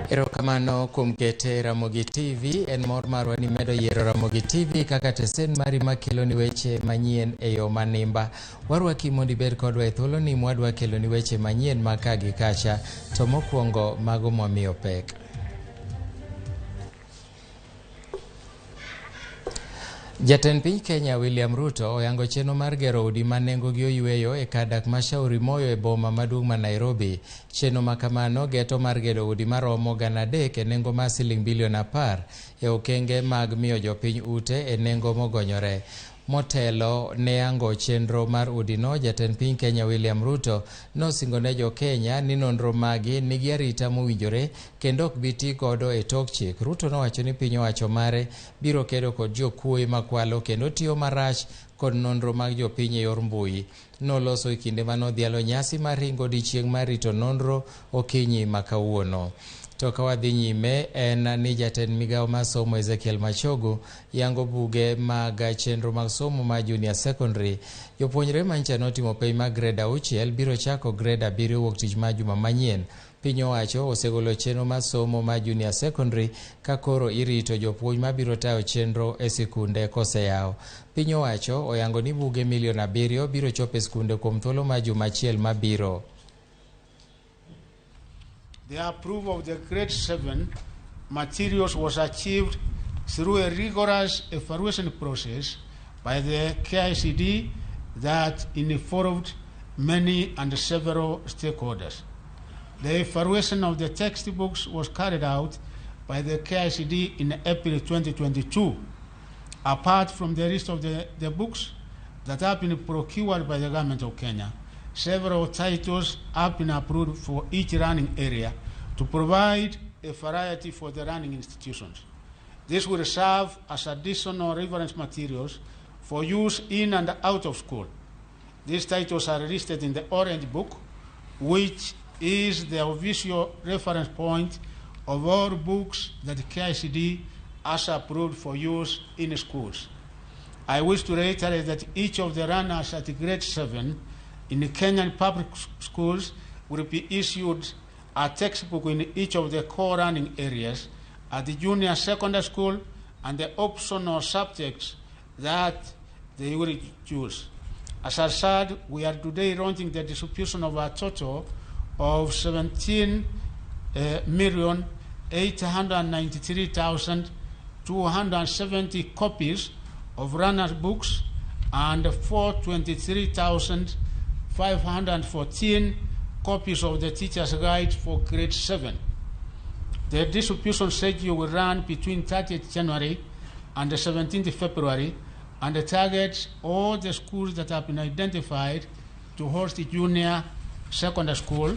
Erokamano kuom kete Ramogi TV, en mor marwa ni medo yiero Ramogi TV kaka tesen mari makeloni weche manyien e yo manimba. Warwaki mondo ibed kodwa e thuoloni mwadwa keloni weche manyien ma ka gi kacha, to mokwongo mago mwamiyo pek. Jatend piny Kenya William Ruto oyango chenro mar gero udi ma nengogi oyweyo e kar dak ma Shauri Moyo e boma maduong' ma Nairobi. Chenro ma kamano geto mar gedo udi maromo 300,000 e nengo mar siling bilion 10 e okenge mag miyo jopiny ute e nengo mogonyore. Motelo ne yango chenro mar udino, jatend piny Kenya William Ruto nosingo ne jo Kenya ni nonro magi nigi arita mowinjore kendo ok bi ti godo e tok chik. Ruto nowacho ni piny owacho mare biro kedo kod jokuoye makwalo kendo tiyo marach kod nonro mag jopiny e yor mbui. Noloso e kinde manodhialo nyasi mar ringo odiechieng' mar rito nonro okinyi ma kawuono. To ka wadhi nyime en ni jatend migawo mar somo Ezekiel Machogu yango buge mag chenro mag somo mar junior secondary. Jopuonjre mancha notimo penj mag grade 6 biro chako grade 7 wuok tich mar juma manyien. Piny owacho osegolo chenro mar somo mar junior secondary ka koro irito jopuonj mabiro tayo chenro e sikunde koseyaw. Piny owacho oyango ni buge milion 7 biro chopo e skunde kuom thuolo mar juma achiel mabiro. The approval of the grade 7 materials was achieved through a rigorous evaluation process by the KICD that involved many and several stakeholders. The evaluation of the textbooks was carried out by the KICD in April 2022. Apart from the rest of the books that have been procured by the government of Kenya, several titles have been approved for each learning area to provide a variety for the learning institutions. This will serve as additional reference materials for use in and out of school. These titles are listed in the Orange Book, which is the official reference point of all books that the KICD has approved for use in schools. I wish to reiterate that each of the learners at grade 7 in the Kenyan public schools will be issued a textbook in each of the core learning areas at the junior secondary school and the optional subjects that they will choose. As I said, we are today launching the distribution of a total of 17,893,270 copies of learners' books and 423,514 copies of the teacher's guide for grade 7. The distribution schedule will run between 30th January and the 17th February and targets all the schools that have been identified to host the junior secondary school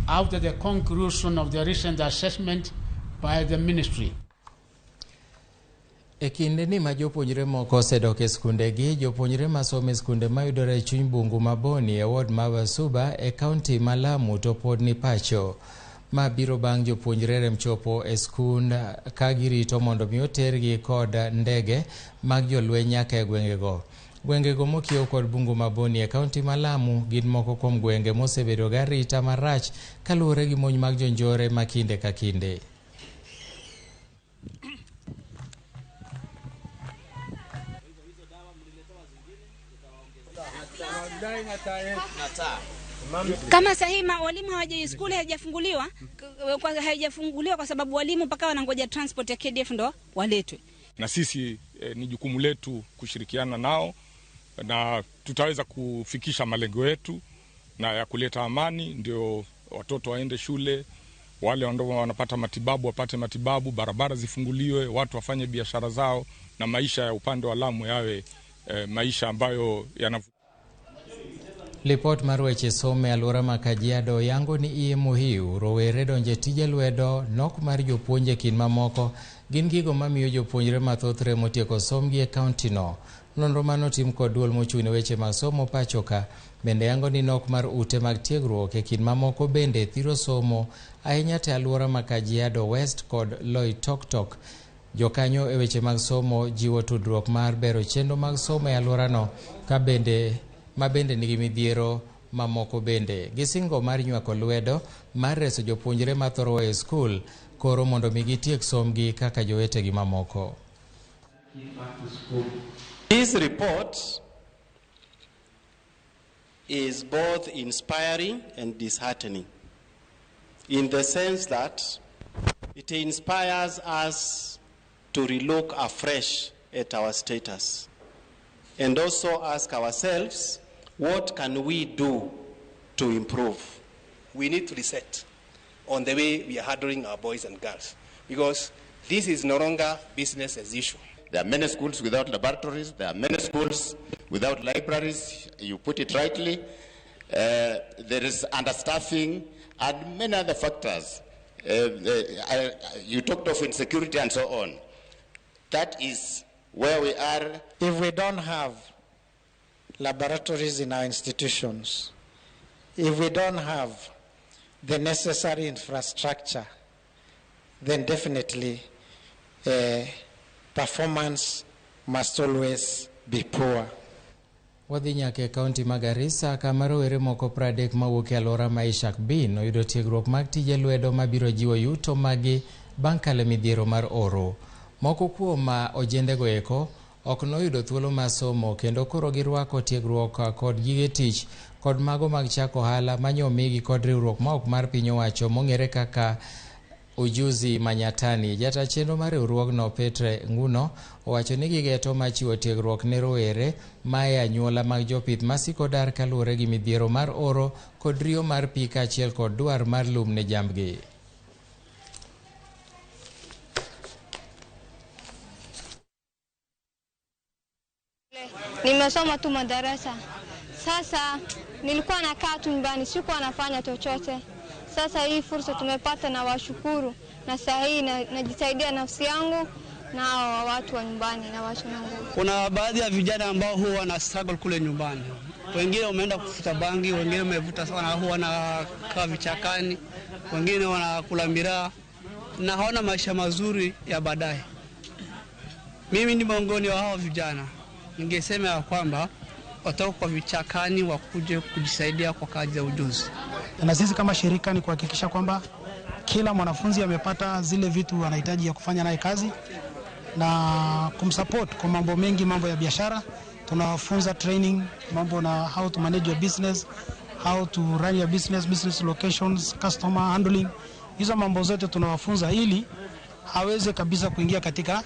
after the conclusion of the recent assessment by the ministry. E kinde ni ma jopuonjre moko osedok e skundegi, jopuonjre masomo e skunde mayudore e chuny bungu ma Boni e ward ma Wasuba e kaunti ma Lamu to pod ni pacho. Ma biro bang' jopuonjre rem chopo e skund ka girito mondo mi otergi kod ndege mag jolweny nyaka e gwengego. Gwengego mokiewo kod bungu ma Boni e kaunti ma Lamu gin moko kuom gwenge mosebedo gi arita marach kaluwore gi monj mag jonjore ma kinde ka kinde. Kama sahi walimu hawaja skuli haijafunguliwa, haijafunguliwa kwa sababu walimu mpaka wanangoja transport ya KDF ndo waletwe. Na sisi ni jukumu letu kushirikiana nao na tutaweza kufikisha malengo yetu na ya kuleta amani, ndio watoto waende shule, wale ambao wanapata matibabu wapate matibabu, barabara zifunguliwe, watu wafanye biashara zao na maisha ya upande wa Lamu yawe maisha ambayo yana. Lipot mar weche somo e alwora ma Kajiado yango ni iye muhiu rowere donje tije lwedo, nok mar jopuonj e kind mamoko gin gigo mamiyo jopuonjre mathoth remo tieko sombgi e kaunti no. Nonro manotim kod duol mochung' ne weche mag somo pacho ka bende yango ni nok mar ute mag tiegruok e kind mamoko bende thiro somo ahinya te alwora ma Kajiado West kod Loitoktok. Jokanyo e weche mag somo jiwo tudruok mar bero chenro mag somo e alworano ka bende ma bende nigi midhiero mamoko bende. Gisingo mar nywako lwedo mar reso jopuonjre mathoro weyo skul koro mondo mi gitiek sombgi kaka jowetegi mamoko. This report is both inspiring and disheartening in the sense that it inspires us to relook afresh at our status and also ask ourselves, what can we do to improve? We need to reset on the way we are handling our boys and girls, because this is no longer business as usual. There are many schools without laboratories. There are many schools without libraries. You put it rightly. There is understaffing and many other factors. You talked of insecurity and so on. That is where we are. If we don't have laboratories in our institutions, if we don't have the necessary infrastructure, then definitely performance must always be poor. Wadhi nyaka e kaunti ma Garissa kama rowere moko 30 mawuok e alwora ma Ishak Bin oyudo tiegruok mag tije lwedo mabiro jiwo yuto magi bang' kalo midhiero mar oro. Moko kuom ojendego eko ok noyudo thuolo mar somo kendo koro girwako tiegruok kod gige tich kod mago mag chako ohala manyomigi kod riwruok ma ok mar piny owacho mong'ere kaka Ujuzi Manyatani. Jata chenro mar riwruogno Petre Nguno owacho ni gigeto mar chiwo tiegruok ne rowere ma e anyuola mag jopith masiko dar kaluwore gi midhiero mar oro kod riyo mar pi kaachiel kod dwar mar lum ne jambgi. Nimesoma tu madarasa. Sasa nilikuwa nakaa tu nyumbani, sikuwa nafanya chochote. Sasa hii fursa tumepata na washukuru, na saa hii najisaidia nafsi yangu na watu wa nyumbani na watu wangu. Kuna baadhi ya vijana ambao huwa wana struggle kule nyumbani. Wengine wameenda kufuta bangi, wengine wamevuta sana, huwa wanakaa vichakani, wengine wanakula miraa na hawana maisha mazuri ya baadaye. Mimi ni miongoni wa hao vijana. Ningesema ya kwamba watoka kwa vichakani wakuje kujisaidia kwa kazi za ujuzi. Na sisi kama shirika ni kuhakikisha kwamba kila mwanafunzi amepata zile vitu anahitaji ya kufanya naye kazi na kumsupport kwa mambo mengi, mambo ya biashara. Tunawafunza training, mambo na how to manage your business, how to run your business, business locations, customer handling. Hizo mambo zote tunawafunza ili aweze kabisa kuingia katika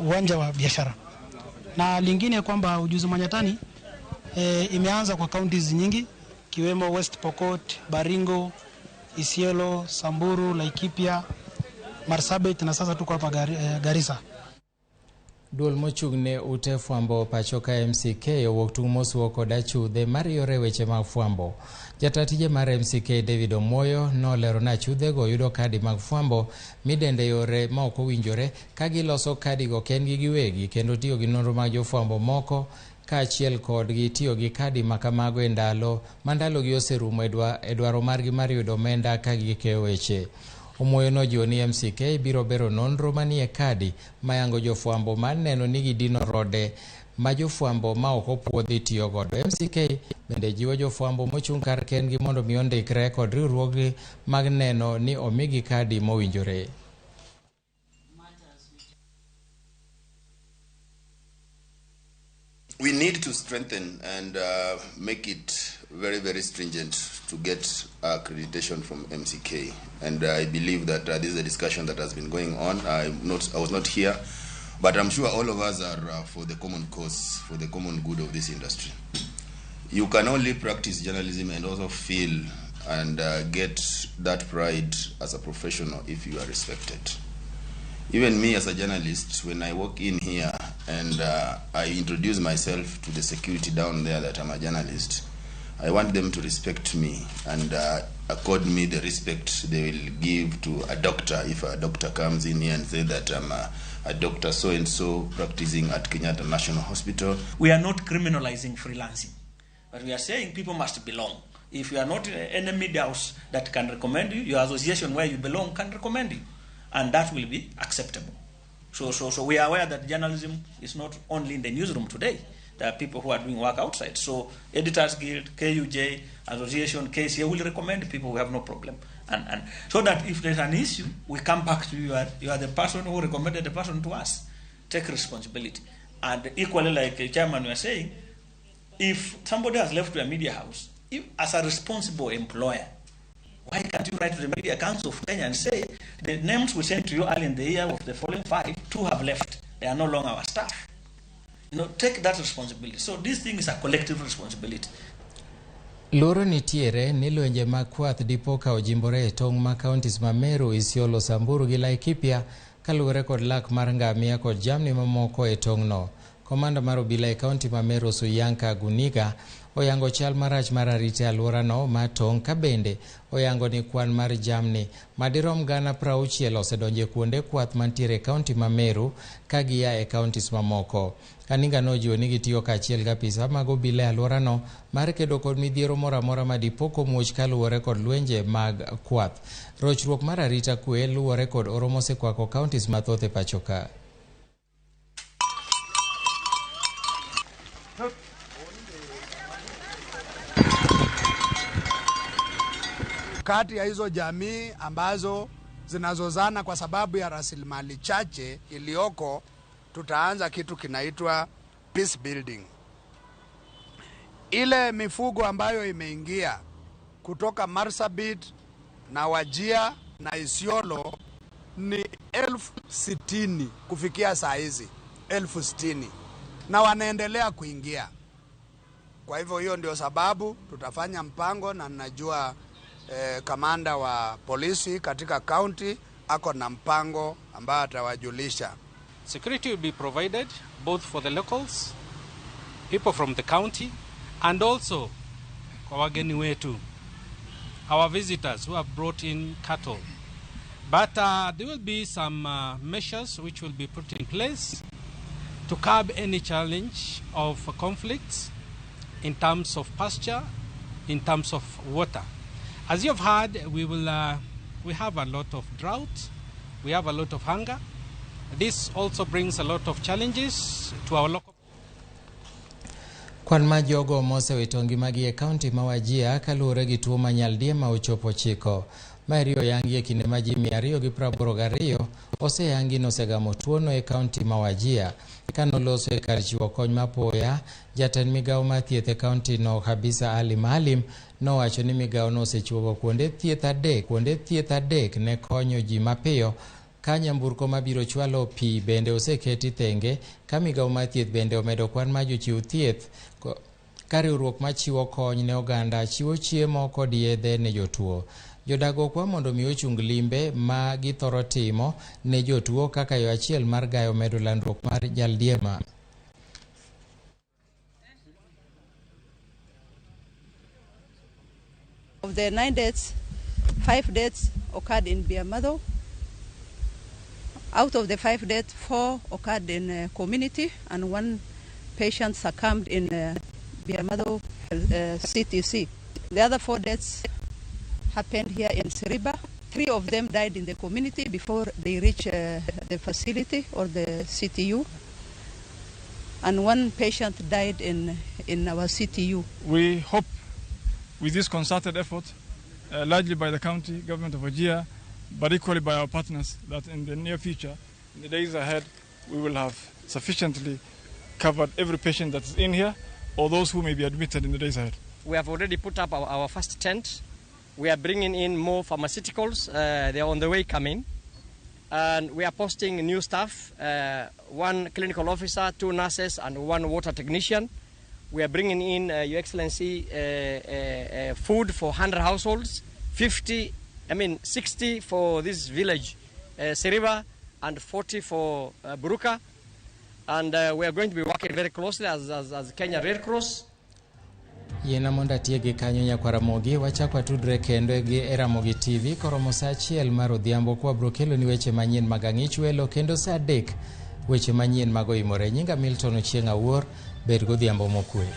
uwanja wa biashara. Na lingine kwamba Ujuzi Manyatani imeanza kwa counties nyingi kiwemo West Pokot, Baringo, Isiolo, Samburu, Laikipia, Marsabit na sasa tuko hapa Garissa. Duol mochung' ne ute fwambo pacho ka MCK owuok tung' mosuo kod achudhe mariyore weche mag fwambo. Jata tije mar MCK David Omoyo nolero ni achudhego yudo kadi mag fwambo midende yore ma ok owinjore ka giloso kadigo kendgi giwegi kendo tiyo gi nonro mag jofwambo moko kaachiel kodgi tiyo gi kadi makamago e ndalo ma ndalogi oserumo e dwaro margi mar yudo omenda ka gikeyo weche. Omoyo nojiwo ni MCK biro bero nonro manie kadi mayango jofwambo mar neno ni gidino rode ma jofwambo ma ok opuodhi tiyo godo. MCK bende jiwo jofwambo mochung' kar kendgi mondo mi ondikre kod riwruoge mag neno ni omigi kadi mowinjore. We need to strengthen and make it very, very stringent to get accreditation from MCK. And I believe that this is a discussion that has been going on. I was not here, but I'm sure all of us are for the common cause, for the common good of this industry. You can only practice journalism and also feel and get that pride as a professional if you are respected. Even me as a journalist, when I walk in here and I introduce myself to the security down there that I'm a journalist, I want them to respect me and accord me the respect they will give to a doctor if a doctor comes in here and say that I'm a doctor so-and-so practicing at Kenyatta National Hospital. We are not criminalizing freelancing, but we are saying people must belong. If you are not in any media house that can recommend you, your association where you belong can recommend you, and that will be acceptable. So we are aware that journalism is not only in the newsroom today. There are people who are doing work outside. So Editors Guild, KUJ, Association, KCA will recommend people who have no problem. And so that if there's an issue, we come back to you. You are the person who recommended the person to us. Take responsibility. And equally, like the chairman was saying, if somebody has left a media house, if, as a responsible employer, why can't you write to the Media Council of Kenya and say, the names we sent to you early in the year of the following 5, 2 have left. They are no longer our staff. You know, take that responsibility. So this thing is a collective responsibility. Luoro nitiere ni lwenje mag kwath dipo ka ojimbore e tong' ma counties ma Meru, Isiolo, Samburu gi Laikipia kaluwore kod lak mar ngamia kod jamni mamoko e tong'no. Komanda mar obila e kaunti ma Meru, Suyanka Guniga, oyango chal marach mar arita e alworano mar tong' ka bende oyango ni kwan mar jamni madirom 60,000 osedonjo e kuonde kwath mantiere e kaunti ma Meru ka gia e counties mamoko. Kaninga nojiwo ni gitiyo kaachiel gi apisa mag obila e alworano mar kedo kod midhiero moro amora ma dipo komuoch kaluwore kod lwenje mag kwath. Rochruok mar arita kwe luwore kod oro mosekwako counties mathoth e pacho ka. Kati ya hizo jamii ambazo zinazozana kwa sababu ya rasilimali chache iliyoko, tutaanza kitu kinaitwa peace building. Ile mifugo ambayo imeingia kutoka Marsabit na Wajir na Isiolo ni 60,000 kufikia saa hizi, 60,000, na wanaendelea kuingia. Kwa hivyo hiyo ndio sababu tutafanya mpango, na najua kamanda wa polisi katika county ako na mpango ambao atawajulisha. Security will be provided both for the locals, people from the county, and also kwa wageni wetu, our visitors who have brought in cattle. But there will be some measures which will be put in place to curb any challenge of conflicts in terms of pasture, in terms of water. As you have heard, we have a lot of drought, we have a lot of hunger. This also brings a lot of challenges to our local. Kwan mar jogo mosewito ngimagi e kaunti ma Wajir kaluwore gi tuo ma nyaldiema ochopo 9. Maeri oyangi e kinde ma ji 282 oseyangi nosegamo tuono e kaunti ma Wajir. Kanoloso e kar chiwo kony mapoya, jatend migawo mar thieth e kaunti no Habisa Ali Maalim nowacho ni migawo no osechiwo kuonde thieth adek ne konyo ji mapiyo ka nyamburko mabiro chwalo pi bende oseketi tenge ka migawo mar thieth bende omedo kwan mar jochiw thieth ka riwruok machiwo kony ne oganda chiwo chiemo kod yedhe ne jotuo. Jodag okwa mondo mi ochung limbe ma githoro timo ne jotuo kaka yo achiel mar gayo medo landruok mar nyaldiema. Of the 9 deaths, 5 deaths occurred in Biamado. Out of the 5 deaths, 4 occurred in community and 1 patient succumbed in Biamado CTC. The other 4 deaths happened here in Siriba. 3 of them died in the community before they reached the facility or the CTU. And 1 patient died in our CTU. We hope with this concerted effort, largely by the county government of Wajir, but equally by our partners, that in the near future, in the days ahead, we will have sufficiently covered every patient that is in here or those who may be admitted in the days ahead. We have already put up our first tent. We are bringing in more pharmaceuticals. They are on the way coming. And we are posting new staff, 1 clinical officer, 2 nurses, and 1 water technician. We are bringing in, Your Excellency, food for 100 households, 60 for this village, Siriba, and 40 for Buruka. And we are going to be working very closely as Kenya Red Cross. Yiena mondo atiegi kanyo nyakwa Ramogi, wachak watudre kendo gi e Ramogi TV koromo saa 1 mar odhiambo kwa bro kelo ni weche manyien mag ang'ich welo kendo saa 3 weche manyien mag oimore. Nyinga Milton Ochieng' Awuor, bed godhiambo mokwe.